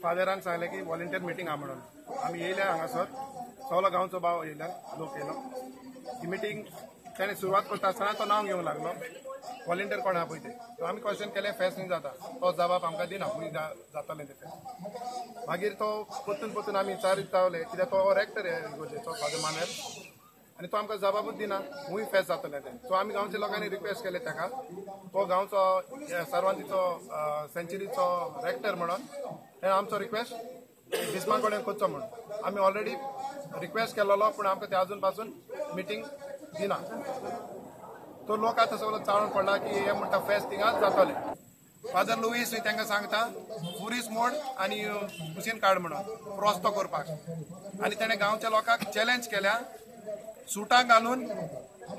फादरान सांगलें की volunteer meeting आहा म्हणून. आमी येयल्या हांगासर, सगलो गांवचो भाव येयला, लोक येयलो. ही मिटींग ताणें सुरवात करता आसतना तो नांव घेवंक लागलो, व्हॉलंटियर कोण आहा पळय ते. सो आमी क्वेश्चन केलें, फेस्त न्ही जाता, तो जबाब आमकां दिना, खंय जातालें तें फेस्त. मागीर तो परतून परतून आमी विचारीत रावले, कित्याक तो रेक्टर इगोर्जेचो फादर मानुएल, आनी तो आमकां जबाबूच दिना खूंय फेस्त जातलें तें. सो आमी गांवच्या लोकांनी रिक्वेस्ट केलें ताका, तो गांवचो सर्वांतीचो सेंच्युरीचो रेक्टर म्हणून ताणें आमचो रिक्वेस्ट बिस्मा कडेन करचो म्हणून. आमी ऑलरेडी रिक्वेस्ट केल्लो, पूण आमकां ते अजून पासून मिटींग दिना. तो लोक आतां सगळो चाळून पडला की हे म्हणटा फेस्त थिंगाच जातलें. फादर लुईस तांकां सांगता पुरीस मोड आनी कुशीन काड म्हणून रस्तो करपाक, आनी ताणें गांवच्या लोकांक चॅलेंज केल्या, सुटां घालून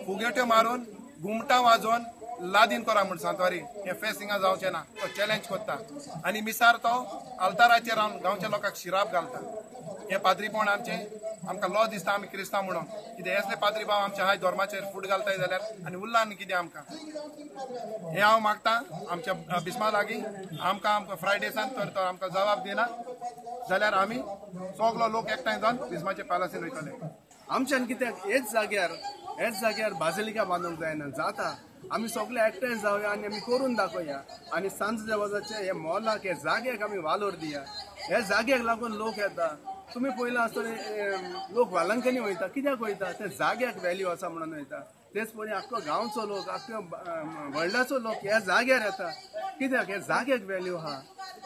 फुगेट्यो मारून घुमटां वाजोवन लादीन करा म्हूण सांतवारी, हें फेस्त हिंगा जावचें ना, तो चॅलेंज करता. आनी मिसार तो आल्ताराचेर रावन गांवच्या लोकांक शिराप घालता. हें पाद्रीपण आमचें, आमकां लॉज दिसता आमी क्रिस्तांव म्हणून, कितें असले पाद्री भाव आमच्या हाय धर्माचेर फूट घालताय जाल्यार आनी उरला न्ही कितें आमकां. हें हांव मागता आमच्या बिस्मा लागीं, आमकां आमकां फ्रायडेसान तर तो आमकां जबाब दिना जाल्यार आमी सगलो लोक एकठांय जावन बिस्माच्या पॅलसीन वयतले. आमच्यान कित्याक हेच जाग्यार बाजिलिका बांदूंक जायना, जाता. आमी सगळे एकठांय जावया आनी आमी करून दाखोवया आनी सांज देवाचे हे मोलाक, हे जाग्याक आमी वालोर दिया. हे जाग्याक लागून लोक येता. तुमी पळयलां आसतलें, लोक वालंकनी वयता, कित्याक वयता? ते जाग्याक व्हॅल्यू आसा म्हणून वयता. तेच परी आख्खो गांवचो लोक, आख्खो वर्ल्डाचो लोक ह्या जाग्यार येता, कित्याक? हे जाग्याक व्हॅल्यू आहा.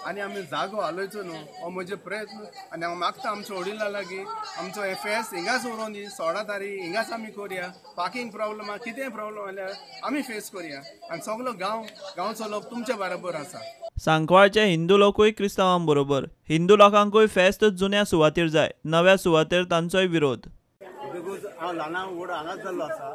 आनी आमी जागो हालयचो न्हू, हो म्हजो प्रयत्न. आनी हांव मागता आमच्या वडिलां लागीं, आमचो हे फेस्त हिंगाच उरोवन दी, 16 तारीख हिंगाच आमी करुया. पार्किंग प्रॉब्लम आहा, कितेंय प्रॉब्लम जाल्यार आमी फेस करुया आनी सगलो गांवचो लोक तुमच्या बरोबर आसा. सांकवाळचे हिंदू लोकूय क्रिस्तांवां बरोबर. हिंदू लोकांकूय फेस्त जुन्या सुवातेर जाय, नव्या सुवातेर तांचोय विरोध. म्हणटकूच हांव ल्हाना व्हड हांगाच जाल्लो आसा,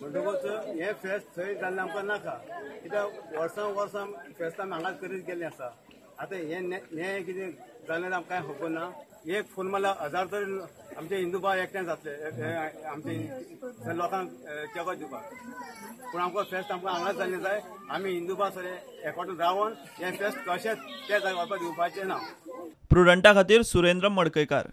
म्हणटकूच हें फेस्त थंय जाल्लें आमकां नाका, कित्याक वर्सां वर्सां फेस्त आमी हांगाच करीत गेल्लें आसा. आतां हें कितें जालें आमकां कांय खबर ना. एक फोन मारल्यार 1000 तरी आमचे हिंदू भाव एकठांय जातले आमचे लोकांक तेंको दिवपाक. पूण आमकां फेस्त आमकां हांगाच जाल्लें जाय. आमी हिंदू भाव सगळे एकवटून रावन हें फेस्त कशेंच त्या जाग्यार वचपाक दिवपाचें ना. प्रुडंटा खातीर सुरेंद्र मडकयकार.